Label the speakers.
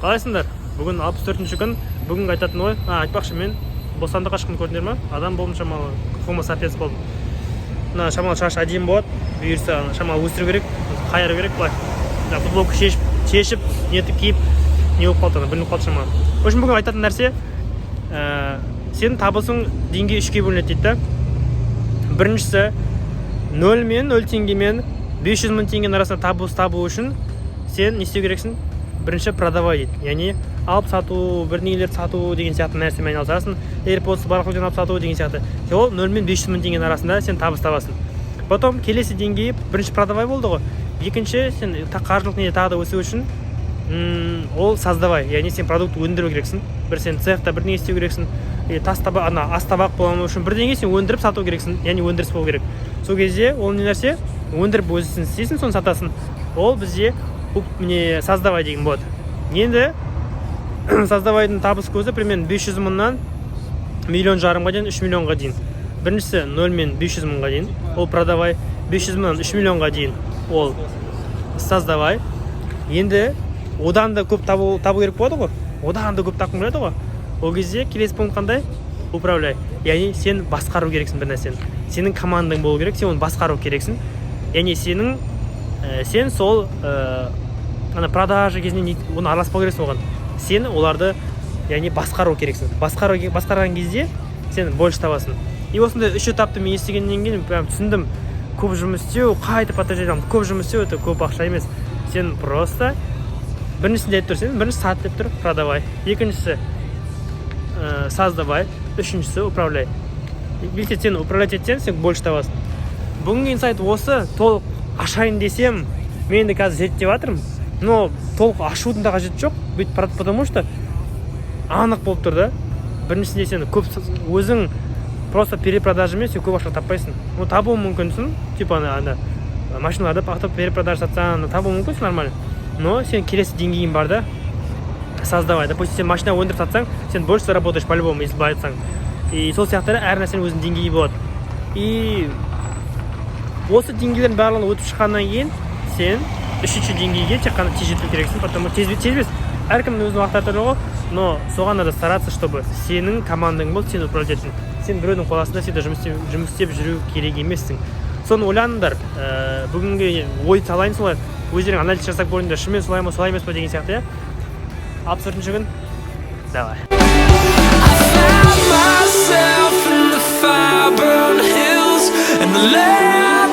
Speaker 1: Қалайсыңдар? Бүгін 64-күн. Бүгінгі айтатын ой, а, айтпақшы, мен бостандыққа шықтым, көрдіңдер ма? Адам болдым шамалы, homo sapiens болдым. Мына шамалы шаш әдемі болады, бұйырса. Ана шамалы өсіру керек, қайыру керек былай. Мына футболка шешіп, нетіп киіп, не болып қалды, ана бүлініп қалды шамалы. В общем, бүгін айтатын нәрсе, сенің табысың деңгей үшке бөлінеді дейді да. Біріншісі, 0 мен 0 теңгемен 500 000 теңгенің арасында табыс табу үшін сен не істеу керексің? Бірінші, продавай дейді, яғни алып сату, бірдеңелерді сату деген сияқты нәрсемен айналысасың, AirPods, барахолкадан алып сату деген сияқты. Ол 0 мен 500 000 теңгенің арасында сен табыс табасың. Потом келесі деңгейі, бірінші продавай болды ғой, екінші, сен қаржылық неде тағы да өсу үшін, ол создавай, яғни сен продукт өндіру керексің. Бір сен цехта бірдеңе істеу керексің или тас табақ, ана ас табақ болуы үшін бірдеңе сен өндіріп сату керексің, яғни өндіріс болу керек. Сол кезде ол не нәрсе өндіріп, өзің істейсің, соны сатасың. Ол бізде не, создавай деген болады. Енді создавайдың табыс көзі примерно 500 мыңнан 1,5 миллионға дейін, 3 миллионға дейін. Біріншісі, 0 мен 500 мыңға дейін ол продавай, 500 мыңнан 3 миллионға дейін ол создавай. Енді одан да көп табу керек болады ғой, одан да көп тапқың келеді ғой. Ол кезде келесі пункт қандай? Управляй, яғни сен басқару керексің бір нәрсені, сенің командаң болу керек, сен оны басқару керексің. Яғни сенің сен сол ана продажа кезінде оны араласпау керексің оған, сен оларды, яғни, басқару керексің. Басқарған кезде сен больше табасың. И осындай үш этапты мен естігеннен кейін прям түсіндім: көп жұмыс істеу, қайтып подтверждать етемін, көп жұмыс істеу — это көп ақша емес. Сен просто біріншісінде айтып тұр, сен бірінші сат деп тұр, продавай, екіншісі, создавай, үшіншісі, управляй. Если сен управлять етсең, сен больше табасың. Бүгінгі инсайт осы. Толық ашайын десем, мен енді қазір зерттеп жатырмын, но толық ашудың да қажеті жоқ бүйтіп, потому что анық болып тұр да. Біріншісінде, сен көп өзің просто перепродажамен сен көп ақша таппайсың. Ну, табуы мүмкінсің, типа ана машиналарды авто перепродажа сатсаң, табуы мүмкінсің, нормально. Но сен келесі деңгейің бар да, создавай. Допустим, сен машина өндіріп сатсаң, сен больше заработаешь по любому, если былай айтсаң. И сол сияқты әр нәрсенің өзінің деңгейі болады. И осы деңгейлердің барлығын өтіп шыққаннан кейін сен үшінші деңгейге тек қана тез жету керексің, потому тез, тез емес, әркімнің өзінің уақыты әртүрлі ғой, но соған надо стараться, чтобы сенің командаң болды, сен управлять етесің. Сен біреудің қол астында всегда жұмыс істеп жүру керек емессің. Соны ойланыңдар. Бүгінгі ой салайын солай, өздерің анализ жасап көріңдер, шынымен солай ма, солай емес па деген сияқты, иә. 64-күн, давай.
Speaker 2: Found myself in the fire-burned hills and the land